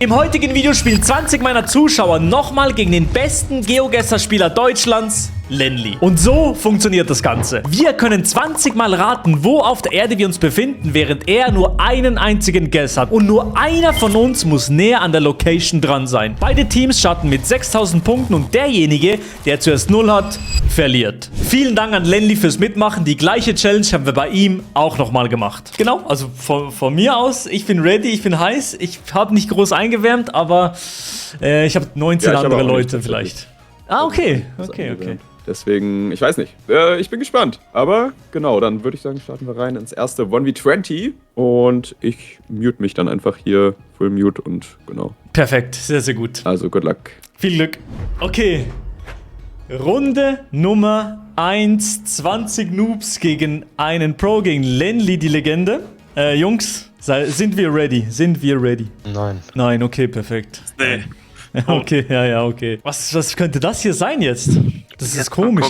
Im heutigen Video spielen 20 meiner Zuschauer nochmal gegen den besten GeoGuessr-Spieler Deutschlands, Lenli. Und so funktioniert das Ganze. Wir können 20 Mal raten, wo auf der Erde wir uns befinden, während er nur einen einzigen Guess hat. Und nur einer von uns muss näher an der Location dran sein. Beide Teams starten mit 6000 Punkten und derjenige, der zuerst 0 hat, verliert. Vielen Dank an Lenli fürs Mitmachen. Die gleiche Challenge haben wir bei ihm auch nochmal gemacht. Genau, also von mir aus, ich bin ready, ich bin heiß. Ich habe nicht groß eingewärmt, aber ich habe 19 andere Leute vielleicht. Ah, okay. Okay. Deswegen, ich weiß nicht. Ich bin gespannt. Aber genau, dann würde ich sagen, starten wir rein ins erste 1v20. Und ich mute mich dann einfach hier, Full Mute und genau. Perfekt, sehr, sehr gut. Also, good luck. Viel Glück. Okay. Runde Nummer 1. 20 Noobs gegen einen Pro, gegen Lenli, die Legende. Jungs, sind wir ready? Nein, okay, perfekt. Nee. Okay, ja, okay. Was könnte das hier sein jetzt? Das ist komisch.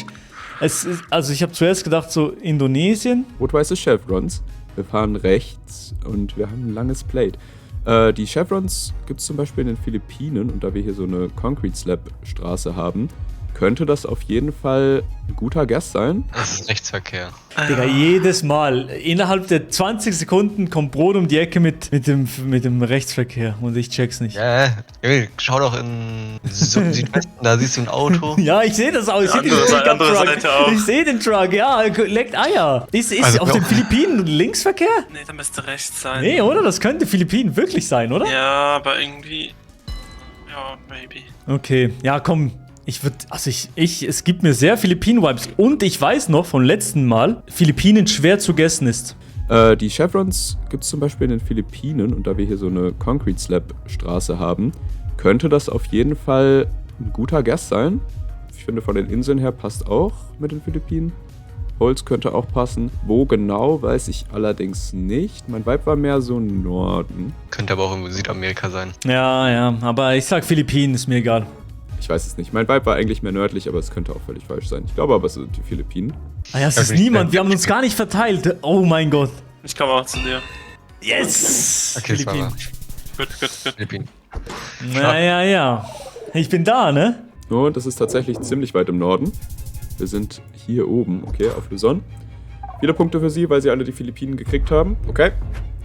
Also ich habe zuerst gedacht, so Indonesien. Rot-weiße Chevrons. Wir fahren rechts und wir haben ein langes Plate. Die Chevrons gibt es zum Beispiel in den Philippinen und da wir hier so eine Concrete Slab Straße haben, könnte das auf jeden Fall ein guter Guess sein. Das ist Rechtsverkehr. Digga, jedes Mal. Innerhalb der 20 Sekunden kommt Brot um die Ecke mit dem Rechtsverkehr und ich check's nicht. Ja, schau doch in Südwesten, da siehst du ein Auto. Ja, ich sehe das auch. Ich sehe den Seite auch. Ich sehe den Truck, ja, leckt Eier. Ist Also, auf den Philippinen Linksverkehr? Nee, da müsste rechts sein. Nee, oder? Das könnte Philippinen wirklich sein, oder? Ja, aber irgendwie. Ja, maybe. Okay, ja, komm. Es gibt mir sehr Philippinen-Vibes. Und ich weiß noch vom letzten Mal, Philippinen schwer zu guessen ist. Die Chevrons gibt es zum Beispiel in den Philippinen und da wir hier so eine Concrete Slab Straße haben, könnte das auf jeden Fall ein guter Guess sein. Ich finde, von den Inseln her passt auch mit den Philippinen. Holz könnte auch passen. Wo genau, weiß ich allerdings nicht. Mein Vibe war mehr so Norden. Könnte aber auch in Südamerika sein. Ja, aber ich sag Philippinen, ist mir egal. Ich weiß es nicht. Mein Vibe war eigentlich mehr nördlich, aber es könnte auch völlig falsch sein. Ich glaube aber, es sind die Philippinen. Ah ja, es ist niemand. Wir haben uns gar nicht verteilt. Oh mein Gott. Ich komme auch zu dir. Yes! Okay, Philippinen. Gut. Philippinen. Ja. Ich bin da, ne? Und das ist tatsächlich ziemlich weit im Norden. Wir sind hier oben, okay, auf Luzon. Viele Punkte für Sie, weil Sie alle die Philippinen gekriegt haben. Okay,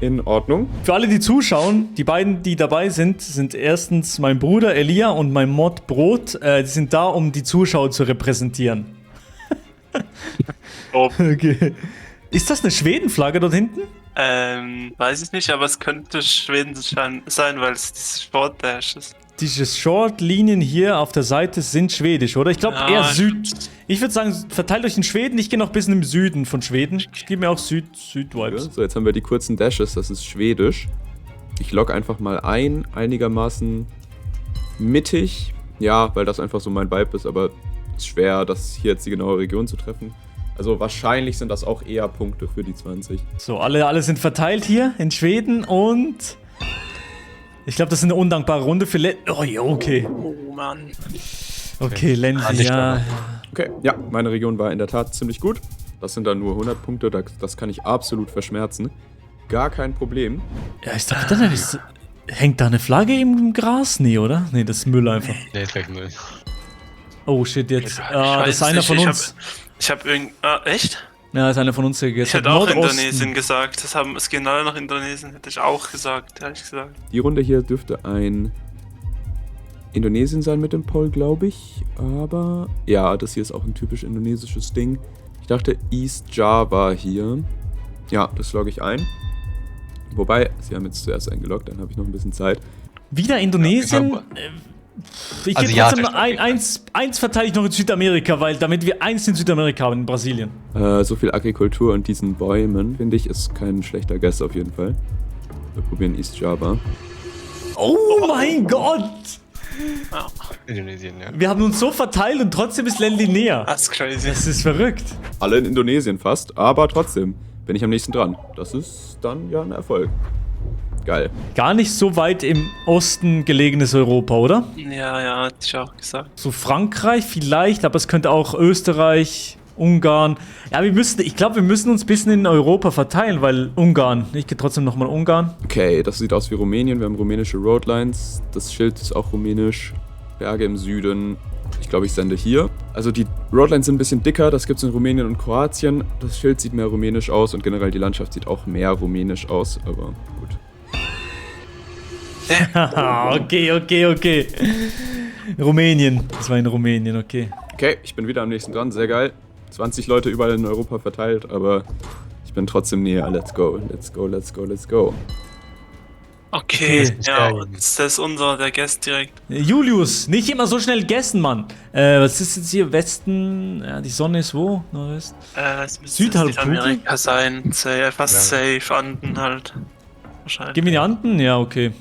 in Ordnung. Für alle, die zuschauen, die beiden, die dabei sind, sind erstens mein Bruder Elia und mein Mod Brot. Die sind da, um die Zuschauer zu repräsentieren. Oh. Okay. Ist das eine Schwedenflagge dort hinten? Weiß ich nicht, aber es könnte Schweden sein, weil es dieses Sportdash ist. Diese Short-Linien hier auf der Seite sind schwedisch, oder? Ich glaube Ja, eher Süd. Ich würde sagen, verteilt euch in Schweden. Ich gehe noch ein bisschen im Süden von Schweden. Ich gebe mir auch Süd-Vibes. So, jetzt haben wir die kurzen Dashes, das ist schwedisch. Ich logge einfach mal ein, einigermaßen mittig. Ja, weil das einfach so mein Vibe ist, aber es ist schwer, das hier jetzt die genaue Region zu treffen. Also wahrscheinlich sind das auch eher Punkte für die 20. So, alle sind verteilt hier in Schweden und... Ich glaube, das ist eine undankbare Runde für Oh ja, okay. Oh Mann. Okay, Lenzi, ja. Okay, ja, meine Region war in der Tat ziemlich gut. Das sind dann nur 100 Punkte, das kann ich absolut verschmerzen. Gar kein Problem. Ja, ich dachte, hängt da eine Flagge im Gras? Nee, oder? Nee, das ist Müll einfach. Nee, ist gleich Müll. Oh shit, jetzt. Ich Das ist einer von uns. Ich hab echt? Ja, das ist einer von uns, der Ich gegessen hätte hat. auch Nordosten. Indonesien gesagt. Es gehen alle nach Indonesien, hätte ich auch gesagt, ehrlich gesagt. Die Runde hier dürfte ein Indonesien sein mit dem Poll, glaube ich. Aber ja, das hier ist auch ein typisch indonesisches Ding. Ich dachte East Java hier. Ja, das logge ich ein. Wobei, sie haben jetzt zuerst eingeloggt, dann habe ich noch ein bisschen Zeit. Wieder Indonesien? Ich will trotzdem eins verteile ich noch in Südamerika, weil damit wir eins in Südamerika haben, in Brasilien. So viel Agrikultur und diesen Bäumen, finde ich, ist kein schlechter Guess auf jeden Fall. Wir probieren East Java. Oh mein Gott! Indonesien, ja. Wir haben uns so verteilt und trotzdem ist Lenli näher. Das ist crazy. Das ist verrückt. Alle in Indonesien fast, aber trotzdem bin ich am nächsten dran. Das ist dann ja ein Erfolg. Geil. Gar nicht so weit im Osten gelegenes Europa, oder? Ja, hätte ich auch gesagt. So Frankreich vielleicht, aber es könnte auch Österreich, Ungarn. Ja, ich glaube, wir müssen uns ein bisschen in Europa verteilen, weil Ungarn. Ich gehe trotzdem nochmal Ungarn. Okay, das sieht aus wie Rumänien. Wir haben rumänische Roadlines. Das Schild ist auch rumänisch. Berge im Süden. Ich glaube, ich sende hier. Also die Roadlines sind ein bisschen dicker. Das gibt es in Rumänien und Kroatien. Das Schild sieht mehr rumänisch aus und generell die Landschaft sieht auch mehr rumänisch aus. Aber gut. Okay. Rumänien. Das war in Rumänien, okay. Okay, ich bin wieder am nächsten dran. Sehr geil. 20 Leute überall in Europa verteilt, aber ich bin trotzdem näher. Let's go. Okay, ist ja, geil. und das ist der Guest direkt. Julius, nicht immer so schnell gegessen, Mann. Was ist jetzt hier? Westen? Ja, die Sonne ist wo? Nordwest? Es müsste Südhalbkugel? Südamerika sein. Fast safe, Anden halt. Wahrscheinlich. Gehen wir in die Anden? Ja, okay.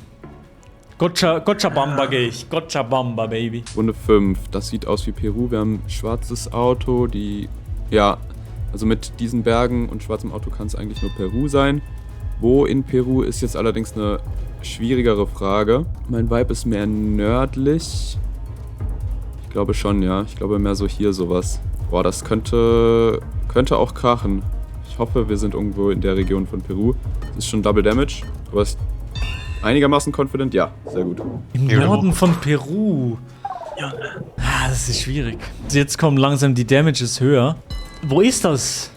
Cochabamba gehe ich. Cochabamba, Baby. Runde 5. Das sieht aus wie Peru. Wir haben ein schwarzes Auto, ja, also mit diesen Bergen und schwarzem Auto kann es eigentlich nur Peru sein. Wo in Peru ist jetzt allerdings eine schwierigere Frage. Mein Vibe ist mehr nördlich. Ich glaube schon, ja. Ich glaube mehr so hier sowas. Boah, das könnte auch krachen. Ich hoffe, wir sind irgendwo in der Region von Peru. Das ist schon Double Damage, aber es einigermaßen confident, ja, sehr gut. Im Norden von Peru. Ja. Das ist schwierig. Jetzt kommen langsam die Damages höher. Wo ist das?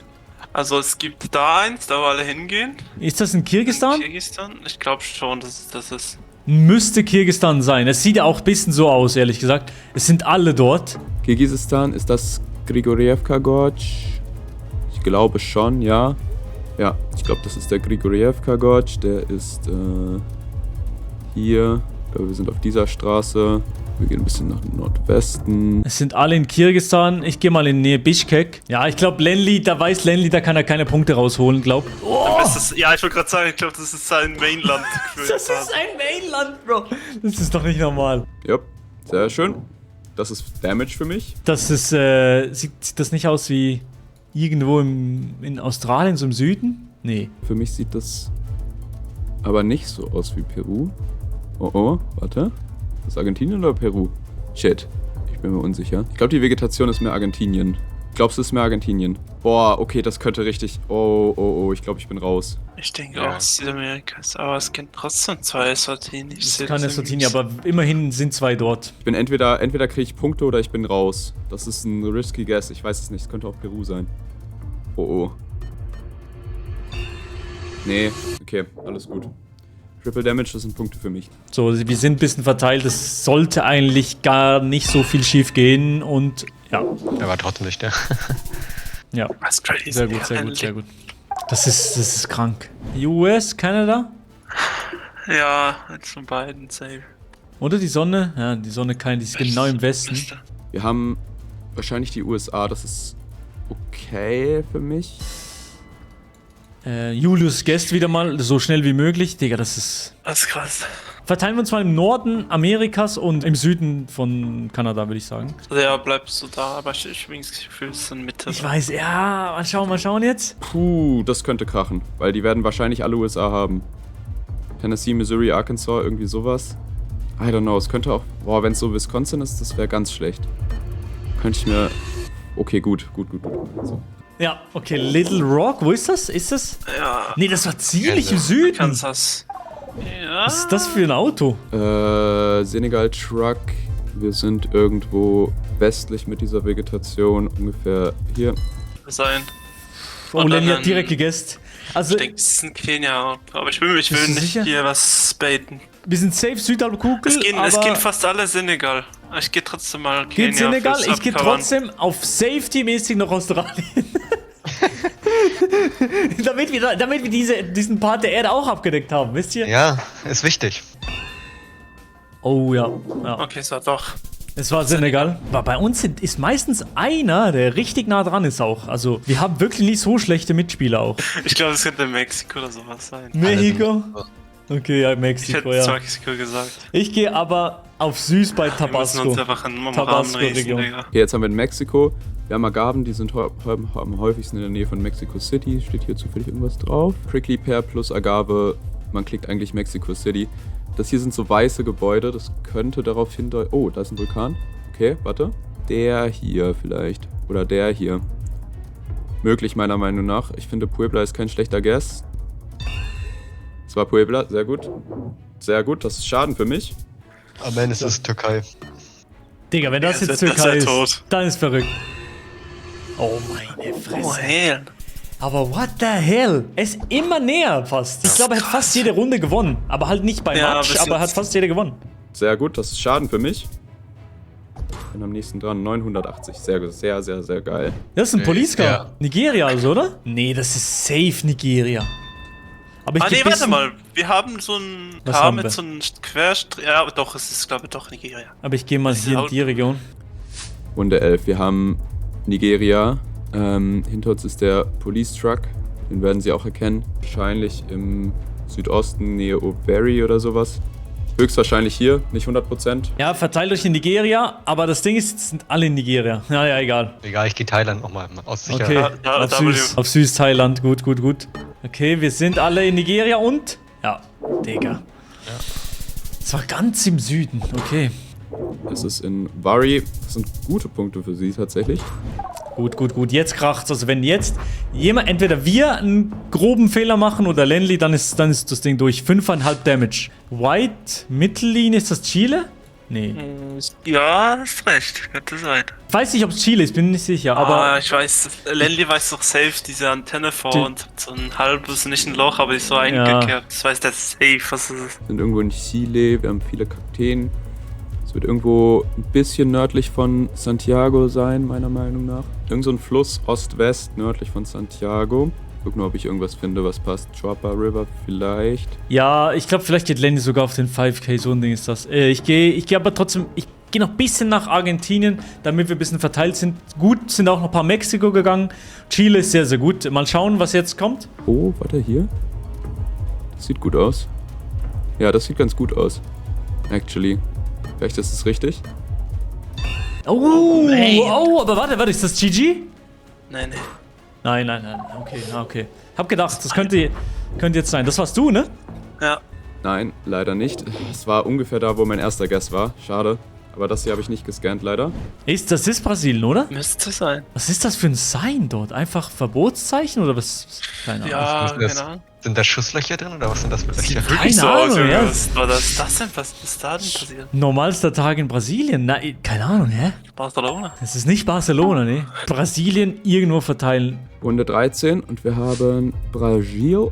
Also es gibt da eins, da wo alle hingehen. Ist das in Kirgisistan? Kirgisistan? Ich glaube schon, dass das ist. Müsste Kirgisistan sein. Es sieht ja auch ein bisschen so aus, ehrlich gesagt. Es sind alle dort. Kirgisistan, ist das Grigorievka Gorge? Ich glaube schon, ja. Ja, ich glaube, das ist der Grigorievka Gorge. Der ist hier. Ich glaube, wir sind auf dieser Straße. Wir gehen ein bisschen nach Nordwesten. Es sind alle in Kirgisistan. Ich gehe mal in Nähe Bishkek. Ja, ich glaube, da kann er keine Punkte rausholen, glaub. Oh, Ja, ich wollte gerade sagen, ich glaube, das ist sein Mainland. das ist ein Mainland, Bro. Das ist doch nicht normal. Ja, sehr schön. Das ist Damage für mich. Das ist, sieht das nicht aus wie irgendwo in Australien, so im Süden? Nee. Für mich sieht das aber nicht so aus wie Peru. Oh, warte. Ist das Argentinien oder Peru? Shit. Ich bin mir unsicher. Ich glaube, die Vegetation ist mehr Argentinien. Glaubst du, es ist mehr Argentinien? Boah, okay, das könnte richtig... Oh, ich glaube, ich bin raus. Ich denke auch Südamerika, aber es gibt trotzdem 2 Eswatini. Das ist keine Eswatini, aber immerhin sind 2 dort. Ich bin entweder kriege ich Punkte oder ich bin raus. Das ist ein risky guess. Ich weiß es nicht. Es könnte auch Peru sein. Oh. Nee, okay, alles gut. Triple Damage, das sind Punkte für mich. So, wir sind ein bisschen verteilt. Es sollte eigentlich gar nicht so viel schief gehen und ja. Aber trotzdem nicht, ja. Ja, Das ist crazy. sehr gut. Das ist krank. US, Kanada? Ja, eins von beiden, safe. Oder die Sonne? Ja, die Sonne die ist genau im Westen. Wir haben wahrscheinlich die USA. Das ist okay für mich. Julius Guest wieder mal, so schnell wie möglich. Digga, das ist krass. Verteilen wir uns mal im Norden Amerikas und im Süden von Kanada, würde ich sagen. Ja, bleibst du da, aber ich bin das Gefühl, es ist in Mitte. Ich weiß, ja, mal schauen jetzt. Puh, das könnte krachen, weil die werden wahrscheinlich alle USA haben. Tennessee, Missouri, Arkansas, irgendwie sowas. I don't know, es könnte auch... Boah, wenn es so Wisconsin ist, das wäre ganz schlecht. Könnte ich mir... Okay, gut. So. Ja, okay, Little Rock, wo ist das? Ist das? Ja. Nee, das war ziemlich im Süden. Kansas. Ja. Was ist das für ein Auto? Senegal Truck. Wir sind irgendwo westlich mit dieser Vegetation, ungefähr hier. Sein. Oh, Lenny hat direkt gegessen. Also, Ich denke, es ist ein Kenia, aber ich will Bist du nicht sicher? hier was baiten. wir sind safe Südhalbkugel, Es gehen fast alle Senegal. Ich gehe trotzdem mal Kenia. geht Senegal, fürs ich gehe Abcovern. trotzdem auf Safety-mäßig nach Australien. damit wir diesen Part der Erde auch abgedeckt haben, wisst ihr? Ja, ist wichtig. Oh ja. Okay, so doch. Es war Senegal. Aber bei uns ist meistens einer, der richtig nah dran ist auch. Also wir haben wirklich nicht so schlechte Mitspieler auch. Ich glaube, es könnte Mexiko oder sowas sein. Mexiko? Okay, ja, Ich Mexiko, hätte ja. Mexiko gesagt. Ich gehe aber auf süß bei Wir müssen Tabasco. uns einfach im Rahmen Tabasco-Region. riesen, Digga. Okay, jetzt haben wir in Mexiko. Wir haben Agaven, die sind am häufigsten in der Nähe von Mexico City. Steht hier zufällig irgendwas drauf? Prickly Pear plus Agave. Man klickt eigentlich Mexico City. Das hier sind so weiße Gebäude. Das könnte darauf hindeuten... Oh, da ist ein Vulkan. Okay, warte. Der hier vielleicht. Oder der hier. möglich, meiner Meinung nach. Ich finde, Puebla ist kein schlechter Guess. Es war Puebla, sehr gut. Sehr gut, das ist Schaden für mich. Am Ende ist es Türkei. Digga, wenn das Ja, jetzt das ist Türkei ja ist, tot. dann ist verrückt. Oh meine Oh, Fresse. hell. Aber what the hell? Er ist immer näher fast. Ich glaube, er hat fast jede Runde gewonnen. Aber halt nicht bei Ja, Match, bis aber er hat jetzt. fast jede gewonnen. Sehr gut, das ist Schaden für mich. Bin am nächsten dran, 980. Sehr, sehr, sehr, sehr geil. Das ist ein Police Car. Ja. Nigeria also, oder? Nee, das ist safe Nigeria. Aber ich Ah, nee, geb warte bisschen- mal. Wir haben so ein Was Car haben wir? mit so einem Querstrich. Ja, doch, es ist, glaube ich, doch Nigeria. Aber ich gehe mal Das ist hier in laut. die Region. Runde 11. Wir haben Nigeria. Hinter uns ist der Police Truck. Den werden Sie auch erkennen. Wahrscheinlich im Südosten, Nähe Owerri oder sowas. Höchstwahrscheinlich hier, nicht 100%. Ja, verteilt euch in Nigeria, aber das Ding ist, es sind alle in Nigeria. Ja, egal. Egal, ich gehe Thailand nochmal aus Sicherheit. Okay, Ja, auf, W. auf süß Thailand. Gut, gut, gut. Okay, wir sind alle in Nigeria und... Ja, Digga. Das war ganz im Süden, okay. Das ist in Warri. Das sind gute Punkte für Sie tatsächlich. Gut, gut, gut. Jetzt kracht's. Also wenn jetzt jemand, entweder wir einen groben Fehler machen oder Lenly, dann ist das Ding durch. 5,5 Damage. White, Mittellinie, ist das Chile? Nee. Ja, hast recht. Könnte sein. Ich weiß nicht, ob es Chile ist, bin nicht sicher, aber... Aber ich weiß, Lenny weiß doch safe diese Antenne vor Die- und hat so ein halbes, nicht ein Loch, aber ist so eingekehrt. Das weiß der safe, was es ist. Sind irgendwo in Chile. Wir haben viele Kakteen. Es wird irgendwo ein bisschen nördlich von Santiago sein, meiner Meinung nach. Irgend so ein Fluss Ost-West nördlich von Santiago. Guck nur, ob ich irgendwas finde, was passt. Chuapa River vielleicht. Ja, ich glaube, vielleicht geht Lenny sogar auf den 5K, so ein Ding ist das. Ich gehe aber trotzdem, ich gehe noch ein bisschen nach Argentinien, damit wir ein bisschen verteilt sind. Gut, sind auch noch ein paar Mexiko gegangen. Chile ist sehr, sehr gut. Mal schauen, was jetzt kommt. Oh, warte, hier. Das sieht gut aus. Ja, das sieht ganz gut aus. Actually. Vielleicht ist es richtig. Oh, oh, aber warte, ist das GG? Nee, nee. Nein, okay, okay. Hab gedacht, das könnte jetzt sein. Das warst du, ne? Ja. Nein, leider nicht. Es war ungefähr da, wo mein erster Guess war. Schade. Aber das hier habe ich nicht gescannt, leider. Das ist Brasilien, oder? Müsste sein. Was ist das für ein Sign dort? Einfach Verbotszeichen oder was? Keine Ahnung. Ja, Was ist das? keine Ahnung. Sind da Schusslöcher drin oder was sind das für Löcher? Keine Ahnung, Junge. ja. Was war das denn? Was ist da denn passiert? Normalster Tag in Brasilien? Na, keine Ahnung, hä? Barcelona? Das ist nicht Barcelona, ne? Brasilien irgendwo verteilen. Runde 13 und wir haben Brasil.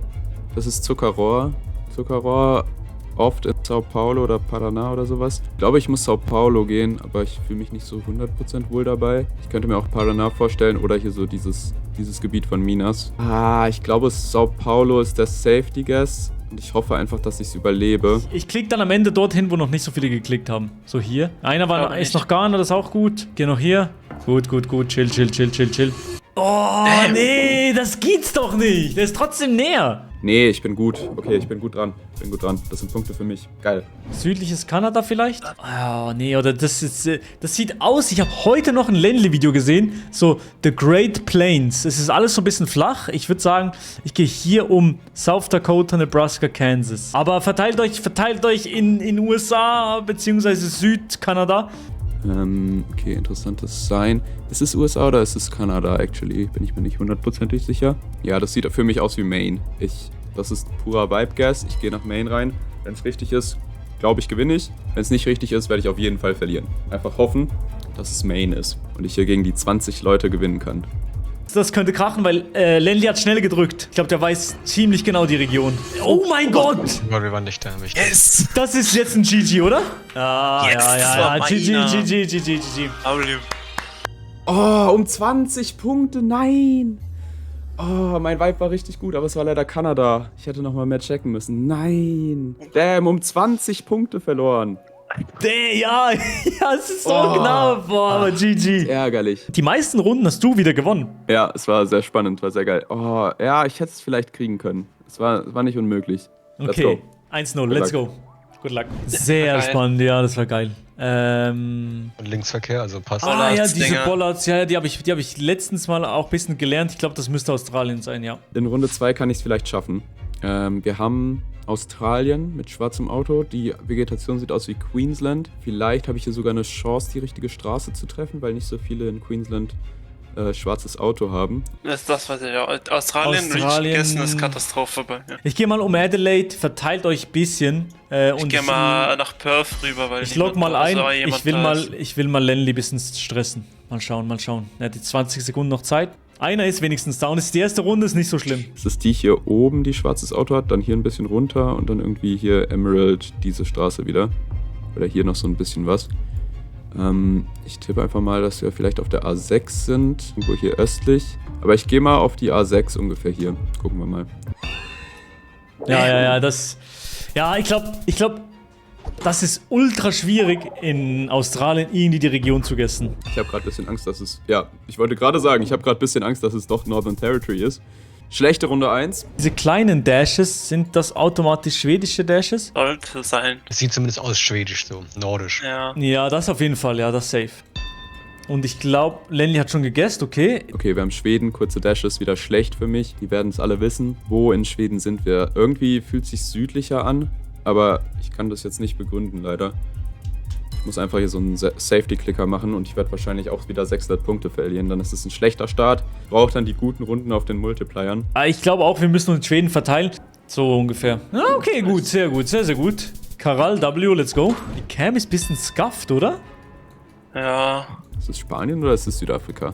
Das ist Zuckerrohr. Zuckerrohr oft in Sao Paulo oder Paraná oder sowas. Ich glaube, ich muss Sao Paulo gehen, aber ich fühle mich nicht so 100% wohl dabei. Ich könnte mir auch Paraná vorstellen oder hier so dieses Gebiet von Minas. Ich glaube, Sao Paulo ist der Safety Guess und ich hoffe einfach, dass ich es überlebe. Ich klicke dann am Ende dorthin, wo noch nicht so viele geklickt haben. So hier. Einer Aber ist nicht. noch Ghana, das ist auch gut. Geh noch hier. Gut. Chill. Oh, nee, das geht's doch nicht. Der ist trotzdem näher. Nee, ich bin gut. Okay, ich bin gut dran. Das sind Punkte für mich. Geil. Südliches Kanada vielleicht? Oh, nee, oder das sieht aus. Ich habe heute noch ein Lenly-Video gesehen. So, The Great Plains. Es ist alles so ein bisschen flach. Ich würde sagen, ich gehe hier um South Dakota, Nebraska, Kansas. Aber verteilt euch in USA bzw. Südkanada. Okay, interessantes Sign. Ist es USA oder ist es Kanada, actually? Bin ich mir nicht 100%ig sicher. Ja, das sieht für mich aus wie Maine. Das ist purer Vibe-Guess. Ich gehe nach Maine rein. Wenn es richtig ist, glaube ich, gewinne ich. Wenn es nicht richtig ist, werde ich auf jeden Fall verlieren. Einfach hoffen, dass es Maine ist und ich hier gegen die 20 Leute gewinnen kann. Das könnte krachen, weil Lenly hat schnell gedrückt. Ich glaube, der weiß ziemlich genau die Region. Oh mein Gott! Gott, wir waren nicht da. Yes! Das ist jetzt ein GG, oder? Ah, Yes, das war meiner. GG. W. Oh, um 20 Punkte, nein! Oh, mein Vibe war richtig gut, aber es war leider Kanada. Ich hätte nochmal mehr checken müssen. Nein! Damn, um 20 Punkte verloren. Ja, es ist so genau. Boah, aber GG. Ärgerlich. Die meisten Runden hast du wieder gewonnen. Ja, es war sehr spannend, war sehr geil. Oh, ja, ich hätte es vielleicht kriegen können. Es war nicht unmöglich. Let's Okay, go. 1-0, let's go. Good luck. Sehr Geil. spannend, ja, das war geil. Und Linksverkehr, also passt. Ja, Bollards, diese Dinger. Bollards, ja, die hab ich letztens mal auch ein bisschen gelernt. Ich glaube, das müsste Australien sein, ja. In Runde 2 kann ich es vielleicht schaffen. Wir haben Australien mit schwarzem Auto. Die Vegetation sieht aus wie Queensland. Vielleicht habe ich hier sogar eine Chance, die richtige Straße zu treffen, weil nicht so viele in Queensland schwarzes Auto haben. Das ist das, was ich ja. Australien gegessen ist Katastrophe bei mir. Ich gehe mal um Adelaide, verteilt euch ein bisschen. Ich gehe mal nach Perth rüber, weil ich log mal ein. Ich will Ich will mal Lenny ein bisschen stressen. Mal schauen. Er hat jetzt 20 Sekunden noch Zeit. Einer ist wenigstens da und es ist die erste Runde, ist nicht so schlimm. Das ist die hier oben, die schwarzes Auto hat, dann hier ein bisschen runter und dann irgendwie hier Emerald, diese Straße wieder. Oder hier noch so ein bisschen was. Ich tippe einfach mal, dass wir vielleicht auf der A6 sind, irgendwo hier östlich. Aber ich gehe mal auf die A6 ungefähr hier. Gucken wir mal. Ja, das... Ja, ich glaube, das ist ultra schwierig in Australien irgendwie die Region zu gessen. Ich habe gerade ein bisschen Angst, dass es... Ja, ich wollte gerade sagen, ich habe gerade ein bisschen Angst, dass es doch Northern Territory ist. Schlechte Runde 1. Diese kleinen Dashes, sind das automatisch schwedische Dashes? Sollte sein. Das sieht zumindest aus schwedisch, so nordisch. Ja. Ja, das auf jeden Fall, ja, das safe. Und ich glaube, Lenny hat schon gegessen, okay. Okay, wir haben Schweden, kurze Dashes, wieder schlecht für mich. Die werden es alle wissen. Wo in Schweden sind wir? Irgendwie fühlt es sich südlicher an, aber ich kann das jetzt nicht begründen, leider. Ich muss einfach hier so einen Safety-Clicker machen und ich werde wahrscheinlich auch wieder 600 Punkte verlieren. Dann ist es ein schlechter Start. Braucht dann die guten Runden auf den Multipliern. Ich glaube auch, wir müssen uns in Schweden verteilen. So ungefähr. Ja, okay, gut, sehr gut, sehr gut. Karal W, let's go. Die Cam ist ein bisschen scuffed, oder? Ja. Ist es Spanien oder ist es Südafrika?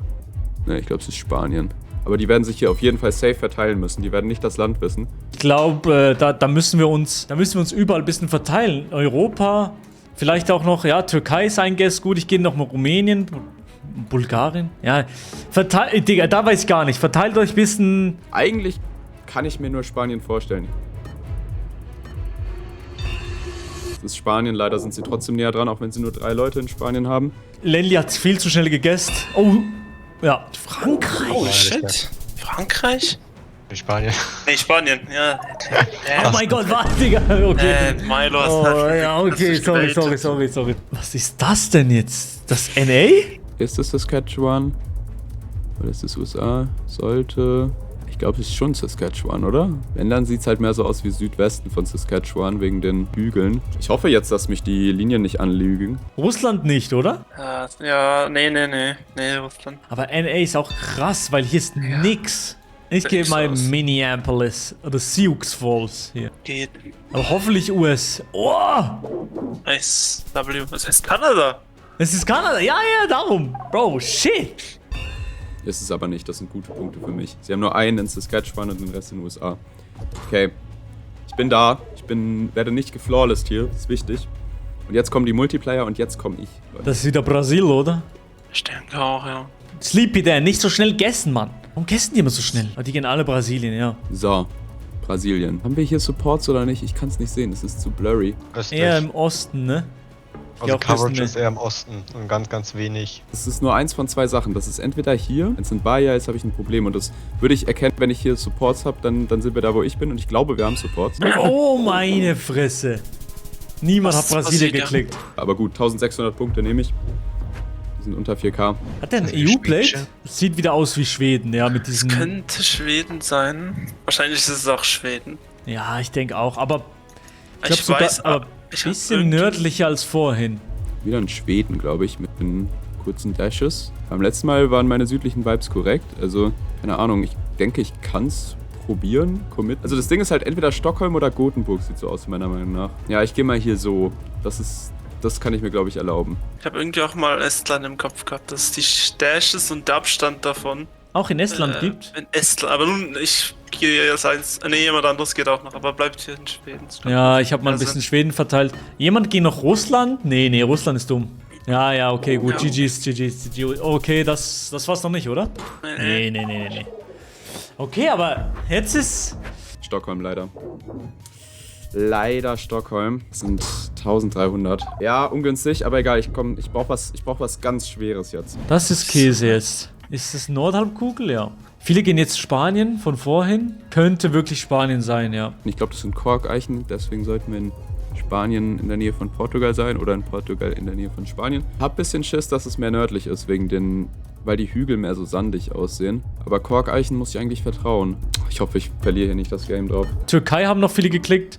Ne, ich glaube, es ist Spanien. Aber die werden sich hier auf jeden Fall safe verteilen müssen. Die werden nicht das Land wissen. Ich glaube, da müssen wir uns überall ein bisschen verteilen. Europa, vielleicht auch noch, ja, Türkei ist ein Guess. Gut, ich gehe noch mal Rumänien, Bulgarien. Ja, Digga, da weiß ich gar nicht. Verteilt euch ein bisschen. Eigentlich kann ich mir nur Spanien vorstellen. Das ist Spanien, leider sind sie trotzdem näher dran, auch wenn sie nur 3 Leute in Spanien haben. Lenny hat viel zu schnell gegessen. Oh, ja, Frankreich. Oh shit. Frankreich? In Spanien. Nee, Spanien, ja. Oh mein Gott, warte, Digga. Okay. Milo Oh, ja, okay, sorry. Was ist das denn jetzt? Das NA? Ist das Saskatchewan? Oder ist das USA? Sollte... Ich glaube, es ist schon Saskatchewan, oder? Wenn, dann sieht es halt mehr so aus wie Südwesten von Saskatchewan, wegen den Hügeln. Ich hoffe jetzt, dass mich die Linien nicht anlügen. Russland nicht, oder? Ja, nee, Russland. Aber NA ist auch krass, weil hier ist nix. Ich gehe mal Minneapolis oder Sioux Falls hier. Geht. Aber hoffentlich US. Oh! Nice. Was heißt Kanada? Es ist Kanada. Ja, darum. Bro, shit. Ist es aber nicht, das sind gute Punkte für mich. Sie haben nur einen in Saskatchewan und den Rest in den USA. Okay, ich bin da. Werde nicht geflawless hier, das ist wichtig. Und jetzt kommen die Multiplayer und jetzt komme ich. Das ist wieder Brasil, oder? Ich denke auch, ja. Sleepy Dan, nicht so schnell gessen, Mann. Warum gessen die immer so schnell? Die gehen alle Brasilien, ja. So, Brasilien. Haben wir hier Supports oder nicht? Ich kann es nicht sehen, es ist zu blurry. Östlich. Eher im Osten, ne? Also auch Coverage wissen, ist eher im Osten und ganz wenig. Es ist nur eins von 2 Sachen. Das ist entweder hier, wenn es in Bahia ist, habe ich ein Problem. Und das würde ich erkennen, wenn ich hier Supports habe, dann sind wir da, wo ich bin. Und ich glaube, wir haben Supports. Oh, meine Fresse. Niemand hat Brasilien geklickt. Aber gut, 1600 Punkte nehme ich. Wir sind unter 4K. Hat der ein EU-Plate? Sieht wieder aus wie Schweden, ja, mit diesen... Könnte Schweden sein. Wahrscheinlich ist es auch Schweden. Ja, ich denke auch, aber... Ich weiß, aber ein bisschen nördlicher als vorhin. Wieder in Schweden, glaube ich, mit den kurzen Dashes. Beim letzten Mal waren meine südlichen Vibes korrekt. Also, keine Ahnung, ich denke, ich kann es probieren. Commit. Also das Ding ist halt entweder Stockholm oder Gothenburg, sieht so aus, meiner Meinung nach. Ja, ich gehe mal hier so. Das kann ich mir, glaube ich, erlauben. Ich habe irgendwie auch mal Estland im Kopf gehabt, dass die Dashes und der Abstand davon Auch in Estland gibt? In Estland, aber nun, ich gehe jetzt eins. Nee, jemand anderes geht auch noch, aber bleibt hier in Schweden. Ja, ich habe mal ein bisschen Schweden verteilt. Jemand geht noch Russland? Nee, Russland ist dumm. Ja, okay, gut. Ja. GG. Okay, das war's noch nicht, oder? Nee. Okay, aber jetzt ist... Stockholm leider. Leider Stockholm. Das sind 1300. Ja, ungünstig, aber egal. Ich brauch was ganz Schweres jetzt. Das ist Käse jetzt. Ist das Nordhalbkugel? Ja. Viele gehen jetzt Spanien von vorhin. Könnte wirklich Spanien sein, ja. Ich glaube, das sind Korkeichen, deswegen sollten wir in Spanien in der Nähe von Portugal sein oder in Portugal in der Nähe von Spanien. Hab bisschen Schiss, dass es mehr nördlich ist, weil die Hügel mehr so sandig aussehen. Aber Korkeichen muss ich eigentlich vertrauen. Ich hoffe, ich verliere hier nicht das Game drauf. Türkei haben noch viele geklickt.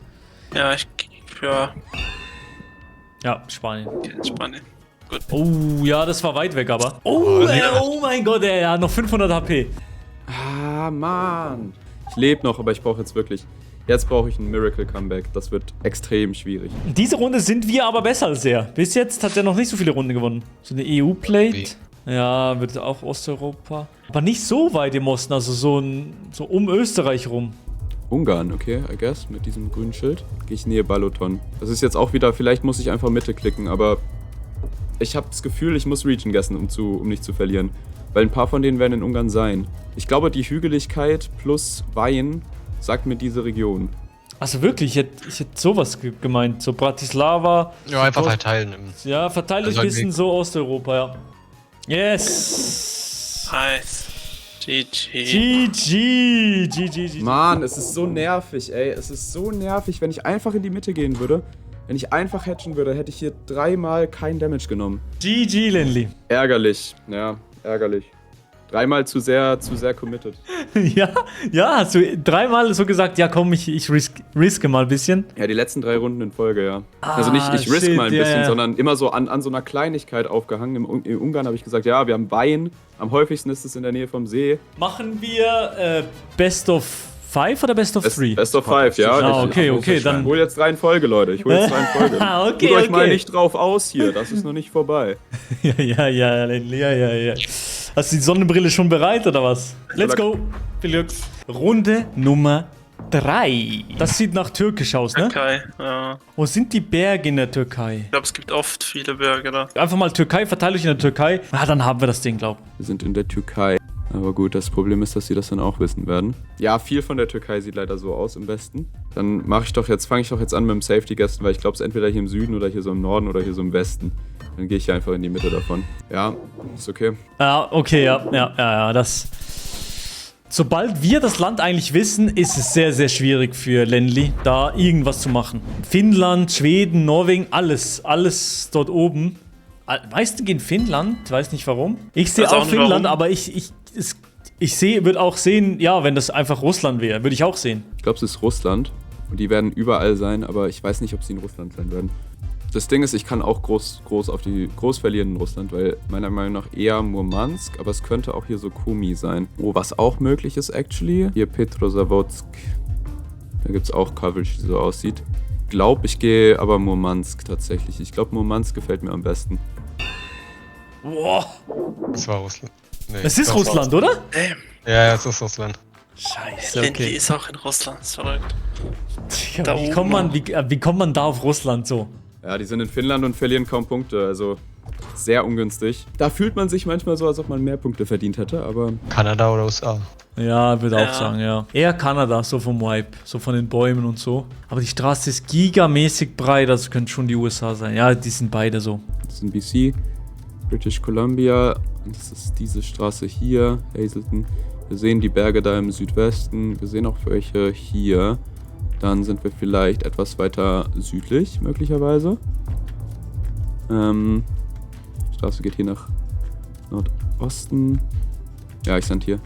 Ja, Ja, Spanien. Spanien. Gut. Oh, ja, das war weit weg, aber. Oh mein Gott, ja, noch 500 HP. Ah, Mann. Ich lebe noch, aber ich brauche jetzt wirklich... Jetzt brauche ich ein Miracle Comeback. Das wird extrem schwierig. Diese Runde sind wir aber besser als er. Bis jetzt hat er noch nicht so viele Runden gewonnen. So eine EU-Plate. Ja, wird auch Osteuropa. Aber nicht so weit im Osten, also so um Österreich rum. Ungarn, okay, I guess, mit diesem grünen Schild. Gehe ich nähe Baloton. Das ist jetzt auch wieder, vielleicht muss ich einfach Mitte klicken, aber ich habe das Gefühl, ich muss Region guessen, um nicht zu verlieren. Weil ein paar von denen werden in Ungarn sein. Ich glaube, die Hügeligkeit plus Wein sagt mir diese Region. Also wirklich, ich hätte sowas gemeint. So Bratislava. Ja, einfach verteilen. Ja, verteilt euch ein bisschen so Osteuropa, ja. Yes! Nice. GG. GG. Mann, es ist so nervig, ey. Es ist so nervig, wenn ich einfach in die Mitte gehen würde. Wenn ich einfach hatchen würde, hätte ich hier 3-mal kein Damage genommen. GG, Lenli. Ärgerlich, ja, ärgerlich. 3-mal zu sehr committed. Ja, hast du 3-mal so gesagt, ja komm, ich riske mal ein bisschen. Ja, die letzten 3 Runden in Folge, ja. Also nicht, ich risk mal ein bisschen, sondern immer so an so einer Kleinigkeit aufgehangen. In Ungarn habe ich gesagt, ja, wir haben Wein. Am häufigsten ist es in der Nähe vom See. Machen wir Best of 5 oder Best of 3? Best of 5, ja. Ah, okay, dann... Ich hol jetzt 3 in Folge, Leute. Ich hol jetzt 3 in Folge. Okay, Tut euch mal nicht drauf aus hier, das ist noch nicht vorbei. Ja. Hast du die Sonnenbrille schon bereit, oder was? Let's go. Viel Glück. Runde Nummer 3. Das sieht nach Türkisch aus, ne? Türkei, ja. Wo sind die Berge in der Türkei? Ich glaube, es gibt oft viele Berge da. Einfach mal Türkei, verteilt euch in der Türkei. Ah, dann haben wir das Ding, glaub. Wir sind in der Türkei. Aber gut, das Problem ist, dass sie das dann auch wissen werden. Ja, viel von der Türkei sieht leider so aus im Westen. Dann fange ich doch jetzt an mit dem Safety-Gästen, weil ich glaube, es ist entweder hier im Süden oder hier so im Norden oder hier so im Westen. Dann gehe ich hier einfach in die Mitte davon. Ja, ist okay. Ja, okay, ja, das... Sobald wir das Land eigentlich wissen, ist es sehr, sehr schwierig für Lenli, da irgendwas zu machen. Finnland, Schweden, Norwegen, alles dort oben. Meisten gehen Finnland, weiß nicht warum. Ich sehe auch Finnland, aber ich würde auch sehen, ja, wenn das einfach Russland wäre, würde ich auch sehen. Ich glaube, es ist Russland und die werden überall sein, aber ich weiß nicht, ob sie in Russland sein werden. Das Ding ist, ich kann auch groß verlieren in Russland, weil meiner Meinung nach eher Murmansk, aber es könnte auch hier so Komi sein. Oh, was auch möglich ist, actually, hier Petrozavodsk. Da gibt es auch Coverage, die so aussieht. Ich gehe aber Murmansk tatsächlich. Ich glaube, Murmansk gefällt mir am besten. Boah. Das war Russland. Nee, Es ist Russland, oder? Ja, es ist Russland. Scheiße, Lenli okay. ist auch in Russland, ist verrückt. Ja, Da wie oben. kommt man da auf Russland so? Ja, die sind in Finnland und verlieren kaum Punkte, also sehr ungünstig. Da fühlt man sich manchmal so, als ob man mehr Punkte verdient hätte, aber... Kanada oder USA. Ja, würde auch Ja. sagen, ja. Eher Kanada, so vom Vibe, so von den Bäumen und so. Aber die Straße ist gigamäßig breit, das könnte schon die USA sein. Ja, die sind beide so. Das ist in BC, British Columbia, und das ist diese Straße hier, Hazelton. Wir sehen die Berge da im Südwesten, wir sehen auch welche hier. Dann sind wir vielleicht etwas weiter südlich, möglicherweise. Die Straße geht hier nach Nordosten. Ja, ich stand hier.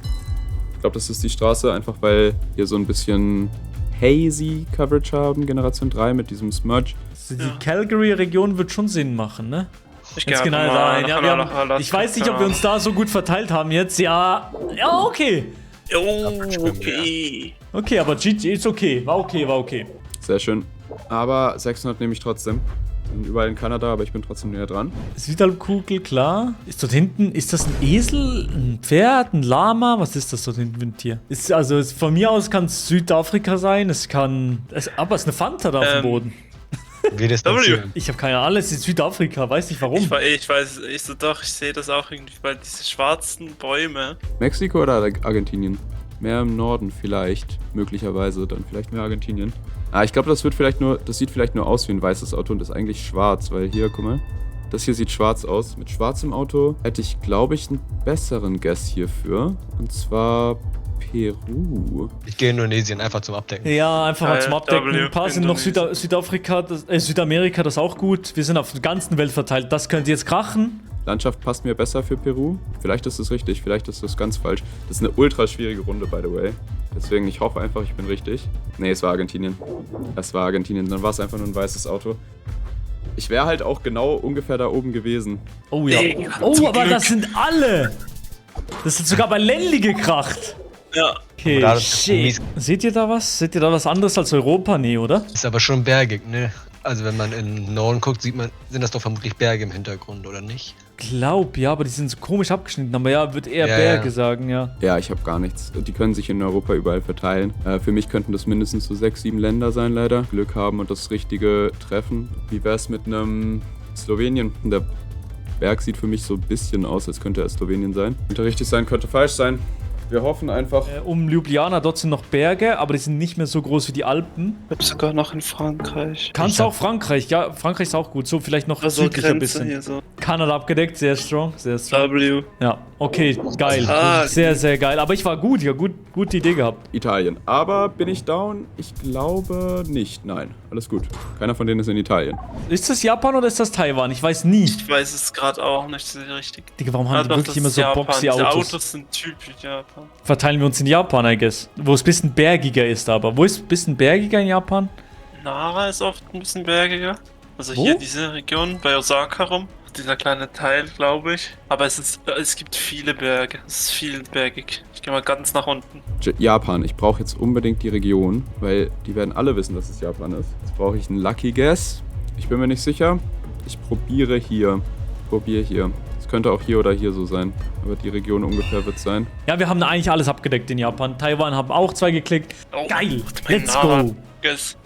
Ich glaube, das ist die Straße, einfach weil wir so ein bisschen hazy Coverage haben, Generation 3 mit diesem Smudge. Also die Calgary-Region wird schon Sinn machen, ne? Ich Jetzt gehe genau mal rein. Ja, ich weiß nicht, ob wir uns da so gut verteilt haben jetzt. Ja, okay. Oh, okay. Okay, aber GG ist okay. War okay. Sehr schön. Aber 600 nehme ich trotzdem. Sind überall in Kanada, aber ich bin trotzdem näher dran. Südhalbkugel, klar. Ist dort hinten, ist das ein Esel, ein Pferd, ein Lama? Was ist das dort hinten für ein Tier? Von mir aus kann es Südafrika sein, aber es ist eine Fanta da auf dem Boden. Wie das passiert. Ich habe keine Ahnung, es ist Südafrika, weiß nicht warum. Ich weiß, ich sehe das auch irgendwie, weil diese schwarzen Bäume. Mexiko oder Argentinien? Mehr im Norden vielleicht, möglicherweise, dann vielleicht mehr Argentinien. Ich glaube, das sieht vielleicht nur aus wie ein weißes Auto und ist eigentlich schwarz, weil hier, guck mal, das hier sieht schwarz aus. Mit schwarzem Auto hätte ich, glaube ich, einen besseren Guess hierfür. Und zwar Peru. Ich gehe in Indonesien einfach zum Abdecken. Ja, einfach mal zum Abdecken. W, Ein paar sind noch Indonesien. Südamerika, das ist auch gut. Wir sind auf der ganzen Welt verteilt. Das könnte jetzt krachen. Landschaft passt mir besser für Peru. Vielleicht ist es richtig, vielleicht ist es ganz falsch. Das ist eine ultra schwierige Runde, by the way. Deswegen, ich hoffe einfach, ich bin richtig. Nee, es war Argentinien. Es war Argentinien, dann war es einfach nur ein weißes Auto. Ich wäre halt auch genau ungefähr da oben gewesen. Oh ja. Ey, Oh, zum aber Glück. das sind alle. Das sind sogar bei Lenli gekracht. Ja. Okay, Oder das shit. mies. Seht ihr da was? Seht ihr da was anderes als Europa? Nee, oder? Ist aber schon bergig, ne? Also wenn man in den Norden guckt, sind das doch vermutlich Berge im Hintergrund, oder nicht? Glaub, ja, aber die sind so komisch abgeschnitten. Aber ja, wird eher Ja, Berge ja. sagen, ja. Ja, ich habe gar nichts. Die können sich in Europa überall verteilen. Für mich könnten das mindestens so 6, 7 Länder sein, leider. Glück haben und das Richtige treffen. Wie wär's mit einem Slowenien? Der Berg sieht für mich so ein bisschen aus, als könnte er Slowenien sein. Könnte richtig sein, könnte falsch sein. Wir hoffen einfach. Um Ljubljana, dort sind noch Berge, aber die sind nicht mehr so groß wie die Alpen. Ich hab sogar noch in Frankreich. Kannst auch Frankreich, ja, Frankreich ist auch gut. So, vielleicht noch Also südlicher ein Grenze bisschen. hier so. Kanada abgedeckt, sehr strong, sehr strong. W. Ja, okay, geil. Ah, Sehr, sehr geil. Aber ich war gut, ja, gute Idee gehabt. Italien. Aber bin ich down? Ich glaube nicht. Nein, alles gut. Keiner von denen ist in Italien. Ist das Japan oder ist das Taiwan? Ich weiß nie. Ich weiß es gerade auch nicht so richtig. Digga, warum Ah, haben die doch, wirklich das immer ist so Japan. boxy Die Autos? Autos sind typisch Japan. Verteilen wir uns in Japan, I guess. Wo es ein bisschen bergiger ist, aber. Wo ist ein bisschen bergiger in Japan? Nara ist oft ein bisschen bergiger. Also Wo? hier diese Region bei Osaka rum. Dieser kleine Teil, glaube ich. Aber es gibt viele Berge. Es ist viel bergig. Ich gehe mal ganz nach unten. Japan. Ich brauche jetzt unbedingt die Region, weil die werden alle wissen, dass es Japan ist. Jetzt brauche ich einen Lucky Guess. Ich bin mir nicht sicher. Ich probiere hier. Es könnte auch hier oder hier so sein. Aber die Region ungefähr wird sein. Ja, wir haben eigentlich alles abgedeckt in Japan. Taiwan haben auch 2 geklickt. Oh, Geil, mein let's Nara. go. Guess.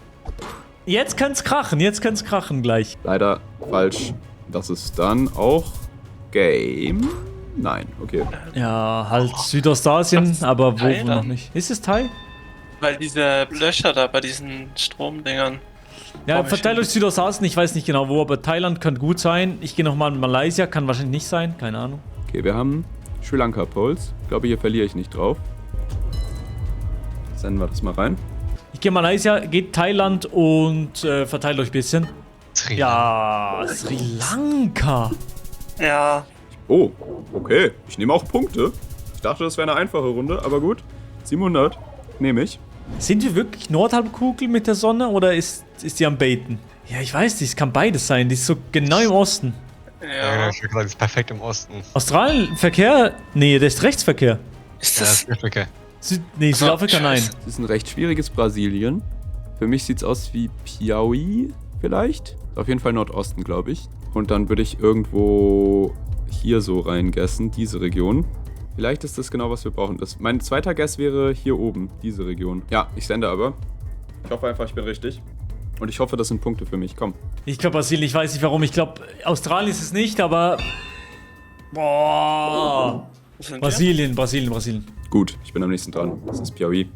Jetzt kann's krachen gleich. Leider falsch. Das ist dann auch Game. Nein, okay. Ja, halt Südostasien, aber wo Thailand? noch nicht. Ist es Thai? Weil diese Löcher da bei diesen Stromdingern. Ja, Komm ich verteilt hin. euch Südostasien, ich weiß nicht genau wo, aber Thailand könnte gut sein. Ich gehe nochmal in Malaysia, kann wahrscheinlich nicht sein, keine Ahnung. Okay, wir haben Sri Lanka Polls. Ich glaube, hier verliere ich nicht drauf. Senden wir das mal rein. Ich gehe Malaysia, geht Thailand und verteilt euch ein bisschen. Sri Ja, Sri Lanka. Ja, Oh, okay. Ich nehme auch Punkte. Ich dachte, das wäre eine einfache Runde, aber gut. 700 nehme ich. Sind wir wirklich Nordhalbkugel mit der Sonne oder ist die am Baiten? Ja, ich weiß nicht, es kann beides sein. Die ist so genau im Osten. ja. ich hab gesagt, ist perfekt im Osten. Australien, Verkehr? Nee, das ist Rechtsverkehr. Ist Ja, das. ist Afrika. Nee, Südafrika, nein. Scheiße. Das ist ein recht schwieriges Brasilien. Für mich sieht es aus wie Piauí vielleicht. Ist auf jeden Fall Nordosten, glaube ich. Und dann würde ich irgendwo hier so reingessen, diese Region. Vielleicht ist das genau, was wir brauchen. Mein zweiter Guess wäre hier oben, diese Region. Ja, ich sende aber. Ich hoffe einfach, ich bin richtig. Und ich hoffe, das sind Punkte für mich. Komm. Ich glaube Brasilien, ich weiß nicht warum. Ich glaube, Australien ist es nicht, aber. Boah. Wo sind wir? Brasilien. Gut, ich bin am nächsten dran. Das ist Piauí.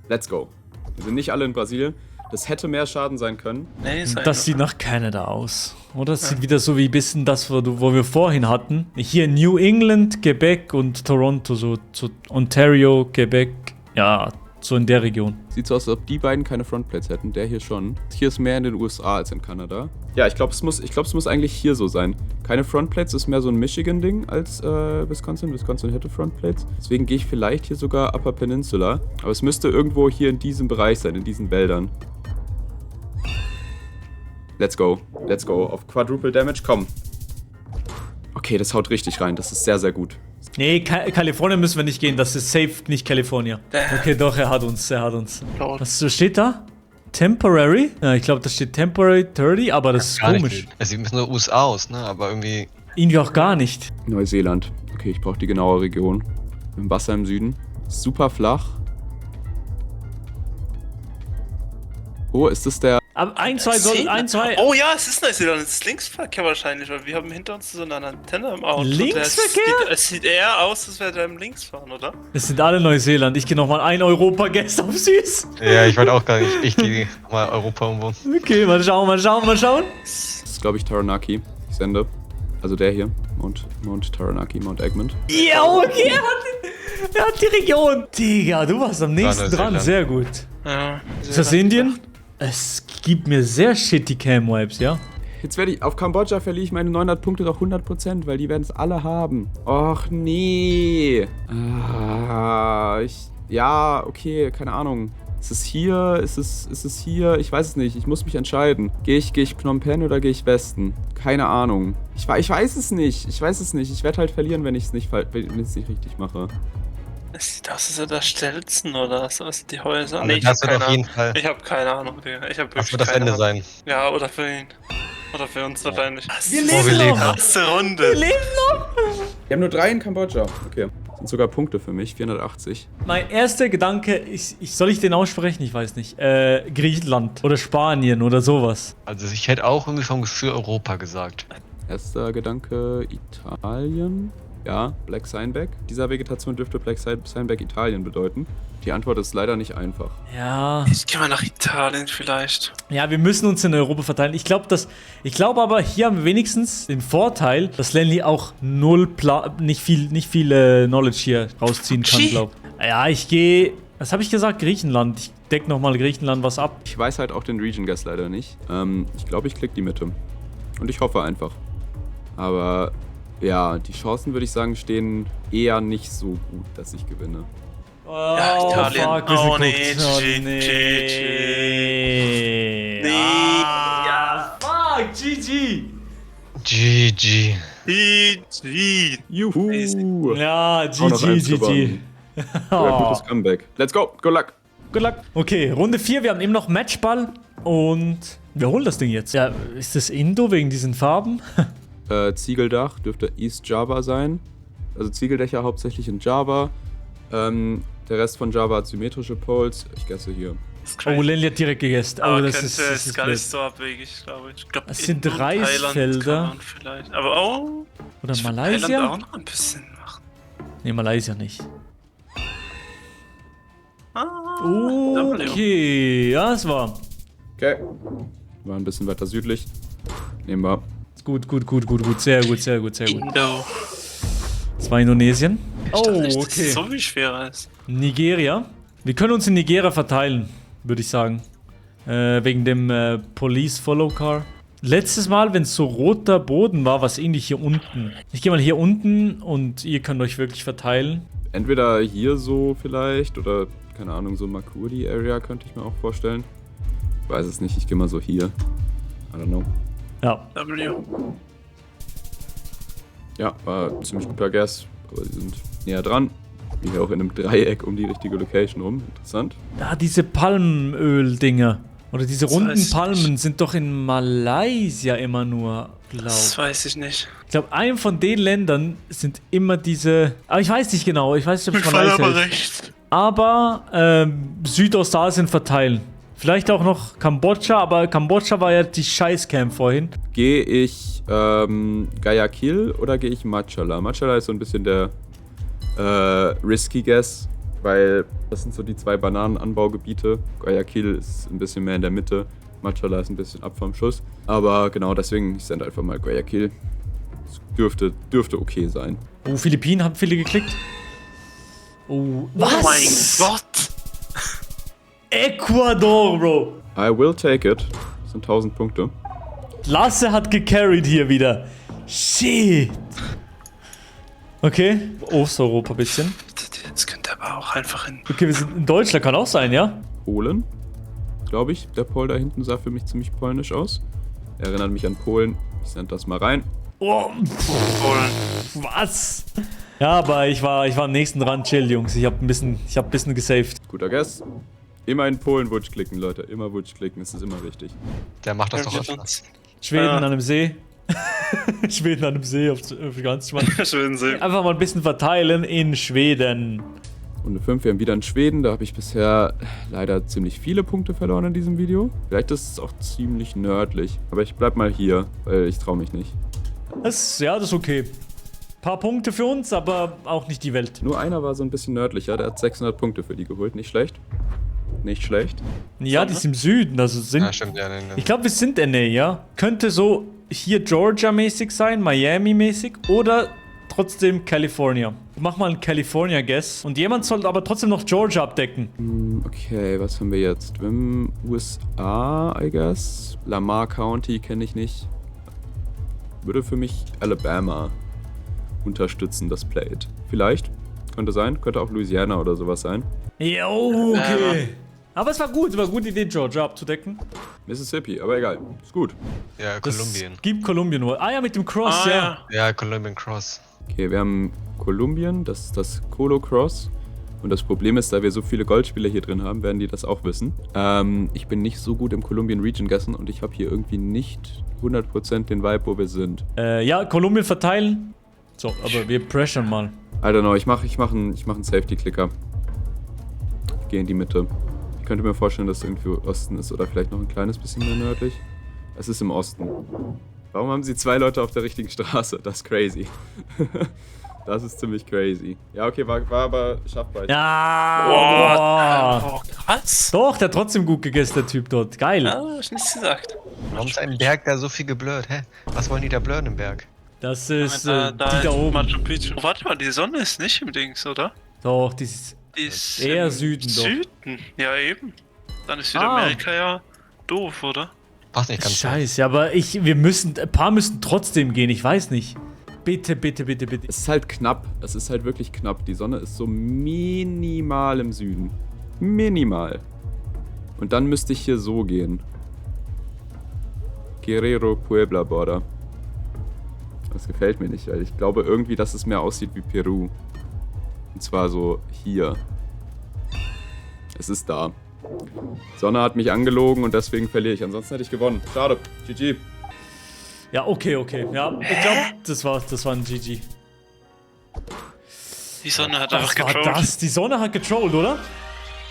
Let's go. Wir sind nicht alle in Brasilien. Das hätte mehr Schaden sein können. Nee, ist Das sieht nach Kanada aus. Oder? Das sieht wieder so wie ein bisschen das, wo wir vorhin hatten. Hier New England, Quebec und Toronto, so Ontario, Quebec. Ja, so in der Region. Sieht so aus, als ob die beiden keine Frontplates hätten. Der hier schon. Hier ist mehr in den USA als in Kanada. Ja, ich glaube, es muss eigentlich hier so sein. Keine Frontplates ist mehr so ein Michigan-Ding als Wisconsin. Wisconsin hätte Frontplates. Deswegen gehe ich vielleicht hier sogar Upper Peninsula. Aber es müsste irgendwo hier in diesem Bereich sein, in diesen Wäldern. Let's go. Let's go. Auf Quadruple Damage, komm. Okay, das haut richtig rein. Das ist sehr, sehr gut. Nee, Kalifornien müssen wir nicht gehen. Das ist safe nicht California. Okay, doch, er hat uns. Was steht da? Temporary? Ja, ich glaube, da steht Temporary 30, aber das ist Gar nicht komisch. viel. Es sieht ein bisschen nur USA aus, ne? Aber irgendwie. Irgendwie auch gar nicht. Neuseeland. Okay, ich brauche die genaue Region. Im Wasser im Süden. Super flach. Oh, ist das der... Aber ein, zwei. Oh ja, es ist Neuseeland. Es ist Linksverkehr wahrscheinlich, weil wir haben hinter uns so eine Antenne im Auto. Linksverkehr? Es sieht eher aus, als wäre der im Links fahren, oder? Es sind alle Neuseeland. Ich gehe nochmal ein Europa-Guest auf süß. Ja, ich wollte auch gar nicht. Ich gehe mal Europa irgendwo. Okay, mal schauen. Das ist, glaube ich, Taranaki. Ich sende. Also der hier. Mount Taranaki, Mount Egmont. Ja, okay, er hat die Region. Digga, du warst am nächsten dran. Neuseeland. Sehr gut. Ja. Ist das Indien? Es gibt mir sehr shitty Cam-Vibes, ja? Jetzt werde ich... Auf Kambodscha verliere ich meine 900 Punkte doch 100%, weil die werden es alle haben. Och, nee. Ja, okay, keine Ahnung. Ist es hier? Ist es hier? Ich weiß es nicht. Ich muss mich entscheiden. Gehe ich Phnom Penh oder gehe ich Westen? Keine Ahnung. Ich weiß es nicht. Ich werde halt verlieren, wenn ich es nicht richtig mache. Es sieht aus, als er da Stelzen oder so. Was sind die Häuser? Also ich das hab wird auf keine jeden Fall. Ich habe keine Ahnung, Digga. Ich habe Das wirklich wird das keine Ende Ahnung. sein. Ja, oder für ihn. Oder für uns wahrscheinlich. Wir wir leben leben. noch! Erste Runde. Wir leben noch! Wir haben nur 3 in Kambodscha. Okay. Das sind sogar Punkte für mich. 480. Mein erster Gedanke, soll ich den aussprechen? Ich weiß nicht. Griechenland oder Spanien oder sowas. Also ich hätte auch irgendwie vom Gefühl Europa gesagt. Erster Gedanke, Italien. Ja, Black Steinbeck. Dieser Vegetation dürfte Black Steinbeck Italien bedeuten. Die Antwort ist leider nicht einfach. Ja. Ich gehe mal nach Italien vielleicht. Ja, wir müssen uns in Europa verteilen. Ich glaube aber, hier haben wir wenigstens den Vorteil, dass Lenny auch nicht viel Knowledge hier rausziehen kann, glaube ich. Ja, ich gehe. Was habe ich gesagt? Griechenland. Ich decke nochmal Griechenland was ab. Ich weiß halt auch den Region Guess leider nicht. Ich glaube, ich klicke die Mitte. Und ich hoffe einfach. Aber ja, die Chancen, würde ich sagen, stehen eher nicht so gut, dass ich gewinne. Oh, Italien. fuck, wir sind Oh, nee, geguckt. Oh, GG. nee. Ja, fuck, GG. GG. GG. Juhu! Ja, Auch noch GG, eins GG. gewonnen. Ja, gutes Comeback. Let's go! Good luck! Good luck. Okay, Runde 4, wir haben eben noch Matchball und wir holen das Ding jetzt. Ja, ist das Indo wegen diesen Farben? Ziegeldach dürfte East Java sein. Also Ziegeldächer hauptsächlich in Java. Der Rest von Java hat symmetrische Poles. Ich guesse hier. Oh, Lenny hat direkt gegessen. Oh, Aber das könnte, ist gar nicht blöd. so abwegig, glaube ich. Ich glaub, Das sind Indien und Thailand Reisfelder. kann man vielleicht. Aber oh, Oder ich würd Thailand Malaysia? auch noch ein bisschen machen. Nee, Malaysia nicht. W. Okay, ja, es war. Okay. War ein bisschen weiter südlich. Nehmen wir. Gut. Sehr gut. Indo. Das war Indonesien. Ich dachte nicht, dass okay. es so viel schwerer ist. Nigeria. Wir können uns in Nigeria verteilen, würde ich sagen. Wegen dem Police Follow Car. Letztes Mal, wenn es so roter Boden war, war es ähnlich hier unten. Ich gehe mal hier unten und ihr könnt euch wirklich verteilen. Entweder hier so vielleicht oder, keine Ahnung, so Makurdi-Area könnte ich mir auch vorstellen. Ich weiß es nicht, ich gehe mal so hier. I don't know. Ja. W. Ja, war ein ziemlich guter Guess, aber sie sind näher dran. Hier auch in einem Dreieck um die richtige Location rum. Interessant. Da, diese Palmöl-Dinger. Oder diese Das runden weiß ich Palmen nicht. sind doch in Malaysia immer nur, Das glaub. weiß ich nicht. Ich glaube, einem von den Ländern sind immer diese. Aber ich weiß nicht genau. Ich weiß nicht, ob es Ich fall Malaysia aber ist. recht. Aber Südostasien verteilen. Vielleicht auch noch Kambodscha, aber Kambodscha war ja die Scheißcamp vorhin. Gehe ich Guayaquil oder gehe ich Machala? Machala ist so ein bisschen der risky Guess, weil das sind so die 2 Bananenanbaugebiete. Guayaquil ist ein bisschen mehr in der Mitte, Machala ist ein bisschen ab vom Schuss. Aber genau deswegen, ich sende einfach mal Guayaquil. Es dürfte okay sein. Oh, Philippinen haben viele geklickt. Oh, was? Oh mein Gott. Ecuador, Bro. I will take it. Das sind 1000 Punkte. Lasse hat gecarried hier wieder. Shit. Okay, Osteuropa ein bisschen. Das könnte aber auch einfach in. Okay, wir sind in Deutschland, kann auch sein, ja? Polen, glaube ich. Der Pol da hinten sah für mich ziemlich polnisch aus. Erinnert mich an Polen. Ich sende das mal rein. Oh, Polen. was? Ja, aber ich war am nächsten dran. Chill, Jungs. Ich hab ein bisschen gesaved. Guter Guess. Immer in Polen Wutsch klicken, Leute. Immer Wutsch klicken, das ist immer wichtig. Der macht das doch Ja, öfter. Schweden Ja. an einem See. Schweden an einem See, auf ganz spannend. Schön sehen. Einfach mal ein bisschen verteilen in Schweden. Runde 5, wir haben wieder in Schweden. Da habe ich bisher leider ziemlich viele Punkte verloren in diesem Video. Vielleicht ist es auch ziemlich nördlich. Aber ich bleib mal hier, weil ich traue mich nicht. Das ist okay. Paar Punkte für uns, aber auch nicht die Welt. Nur einer war so ein bisschen nördlicher. Der hat 600 Punkte für die geholt. Nicht schlecht. Nicht schlecht. Ja, die ist im Süden, also sind. Ja, stimmt, ja. Ich glaube, wir sind NA, ja. Könnte so hier Georgia-mäßig sein, Miami-mäßig oder trotzdem California. Ich mach mal einen California-Guess. Und jemand soll aber trotzdem noch Georgia abdecken. Okay, was haben wir jetzt? Wir haben USA, I guess. Lamar County kenne ich nicht. Würde für mich Alabama unterstützen, das Plate. Vielleicht. Könnte sein. Könnte auch Louisiana oder sowas sein. Jo, okay. Aber es war gut, war eine gute Idee, Georgia abzudecken. Mississippi, aber egal. Ist gut. Ja, Das Kolumbien. gibt Kolumbien nur. Ah ja, mit dem Cross, Ah, ja. ja. Ja, Colombian Cross. Okay, wir haben Kolumbien, das ist das Colo Cross. Und das Problem ist, da wir so viele Goldspieler hier drin haben, werden die das auch wissen. Ich bin nicht so gut im Colombian Region Guessen und ich habe hier irgendwie nicht 100% den Vibe, wo wir sind. Ja, Kolumbien verteilen. So, aber wir pressern mal. I don't know, ich mach einen Safety-Clicker. Ich gehe in die Mitte. Ich könnte mir vorstellen, dass es irgendwie Osten ist oder vielleicht noch ein kleines bisschen mehr nördlich. Es ist im Osten. Warum haben sie 2 Leute auf der richtigen Straße? Das ist crazy. Das ist ziemlich crazy. Ja, okay, war aber schaffbar. Ja! Oh, krass. Doch, der hat trotzdem gut gegessen, der Typ dort. Geil. Ja, hab ich nichts gesagt. Warum ist ein Berg da so viel geblurrt? Hä? Was wollen die da blurren im Berg? Das ist Da die da oben. Machu Picchu. Oh, warte mal, die Sonne ist nicht im Dings, oder? Doch, die ist Die ist eher im Süden doch. Süden. Ja, eben. Dann ist Südamerika ja doof, oder? Passt nicht ganz. Scheiße, ja, aber ein paar müssen trotzdem gehen, ich weiß nicht. Bitte, bitte, bitte, bitte. Es ist halt knapp. Es ist halt wirklich knapp. Die Sonne ist so minimal im Süden. Minimal. Und dann müsste ich hier so gehen. Guerrero Puebla Border. Das gefällt mir nicht, weil ich glaube irgendwie, dass es mehr aussieht wie Peru. Und zwar so hier. Es ist da. Sonne hat mich angelogen und deswegen verliere ich. Ansonsten hätte ich gewonnen. Schade. GG. Ja, okay. Ja, ich glaube, das war ein GG. Die Sonne hat einfach Was war getrollt. das? Die Sonne hat getrollt, oder?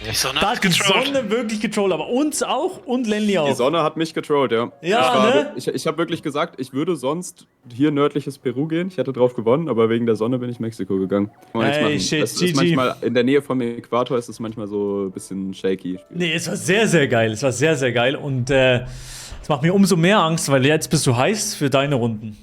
Die Sonne Da hat hat die getrollt. Sonne wirklich getrollt, aber uns auch und Lenny Die auch. Sonne hat mich getrollt, ja. Ja, ne? Ich habe wirklich gesagt, ich würde sonst hier nördliches Peru gehen. Ich hätte drauf gewonnen, aber wegen der Sonne bin ich Mexiko gegangen. Kann man nichts Ey, machen. shit, Es ist GG. manchmal, in der Nähe vom Äquator ist es manchmal so ein bisschen shaky. Nee, es war sehr, sehr geil. Es war sehr, sehr geil und es macht mir umso mehr Angst, weil jetzt bist du heiß für deine Runden.